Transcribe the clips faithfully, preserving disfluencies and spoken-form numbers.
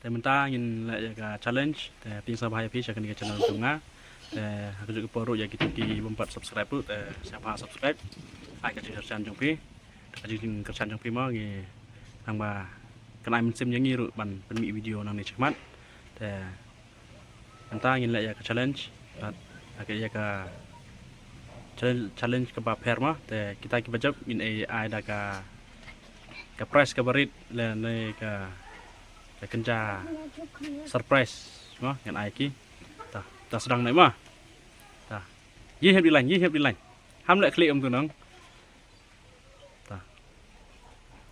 Mynta ngin leh ïa ka challenge, te phi sa bha ïa phi sha kane ka channel jong nga. Te ha ka juh ka por ruh ïa kito ki bym pat subscribe ruh, te sa bha subscribe. Ai ka jingkyrshan jong phi. Ka jingkyrshan jong phi mo ngi nang ba kan ai mynsiem ïa ngi ruh ban pynmih video nangne shakhmat. Te mynta ngin leh ïa ka challenge. Bad ïa ka challenge, challenge kaba pher mo. Te kita kiba jop ngin ai, ai da ka, ka prize kaba rit lane ka, ka kynja surprise mo ngin ai ki. Ta, ta sdang nai mo. Ta. Yi hep di lain, yi hep di lain. Ham leh klik um tu nong. Ta.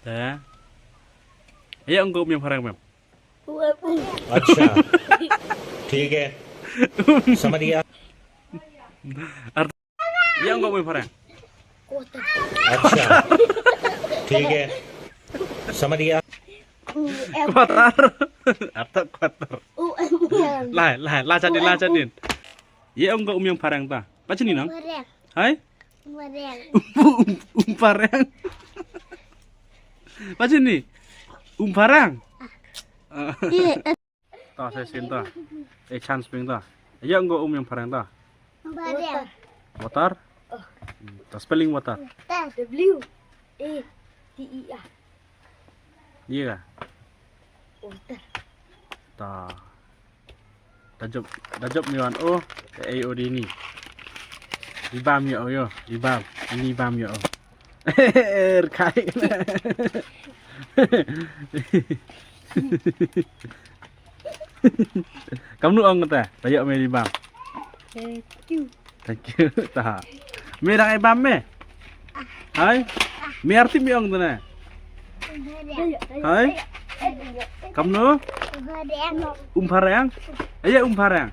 Ta. Ïa ong ko um ïa phareng mem. अच्छा, ठीक है, समझ गया। Ïa ong ko um ïa phareng. अच्छा, ठीक है, समझ गया। Quarter. Arta quarter. Lai, lai, la chadin, la chadin. Ïa ong ko um ïa phareng ta. Ba chini nang? Hai? Umpareng. Um, um, umpareng. Ba chini? Umpareng. Ah. Ta sa sien ta. Eh, chance ping ta. Ïa ngo um ïa phareng ta. Umpareng. Water. Hmm, ta spelling water. W A T E R. Ïa ka. Water. Ta. Da jop, da jop mi wan o, te ai o dini. Di bam ïa o ïo, di bam, ini bam ïa o. Rkai. Kamnu ong ta, da ïa me di bam. Thank you. Thank you. Ta. Me dang ai bam me. Hai. Me arti me ong ta na. Hai. Kamnu? Umpareng. Ïa umpareng.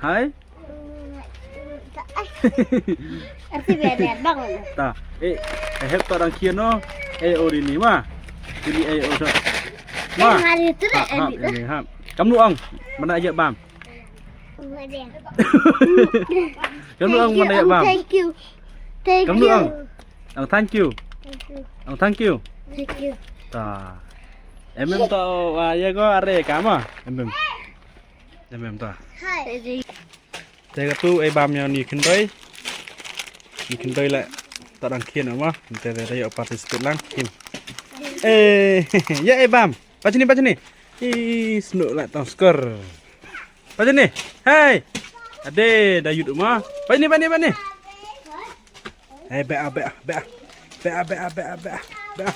Hai. Arti beda bang. Ta. Eh, eh, hep ta dang kiano. Eh, o dini ma. Dini eh o. Ma. Kamnu ong. Mana aja bam. Kamnu ong mana aja bam. Thank you. Thank you. Kamnu ong. Ang thank you. Thank you. Ang thank you. Thank you. Ta. Em em ta wa ya go are ka ma. Em em. Em em ta. Hai. Te ka tu ai bam ïa ni khynroi. Ni khynroi la ta dang khian ma. Te te ïa participate lang. Kim. Eh, ïa ai bam. Ba chini, ba chini. Ih, snu la tang skor. Ba chini. Hei. Ade, da yut ma. Ba chini, ba chini, ba chini. Hei, ba, ba, ba. Ba, ba, ba, ba, ba.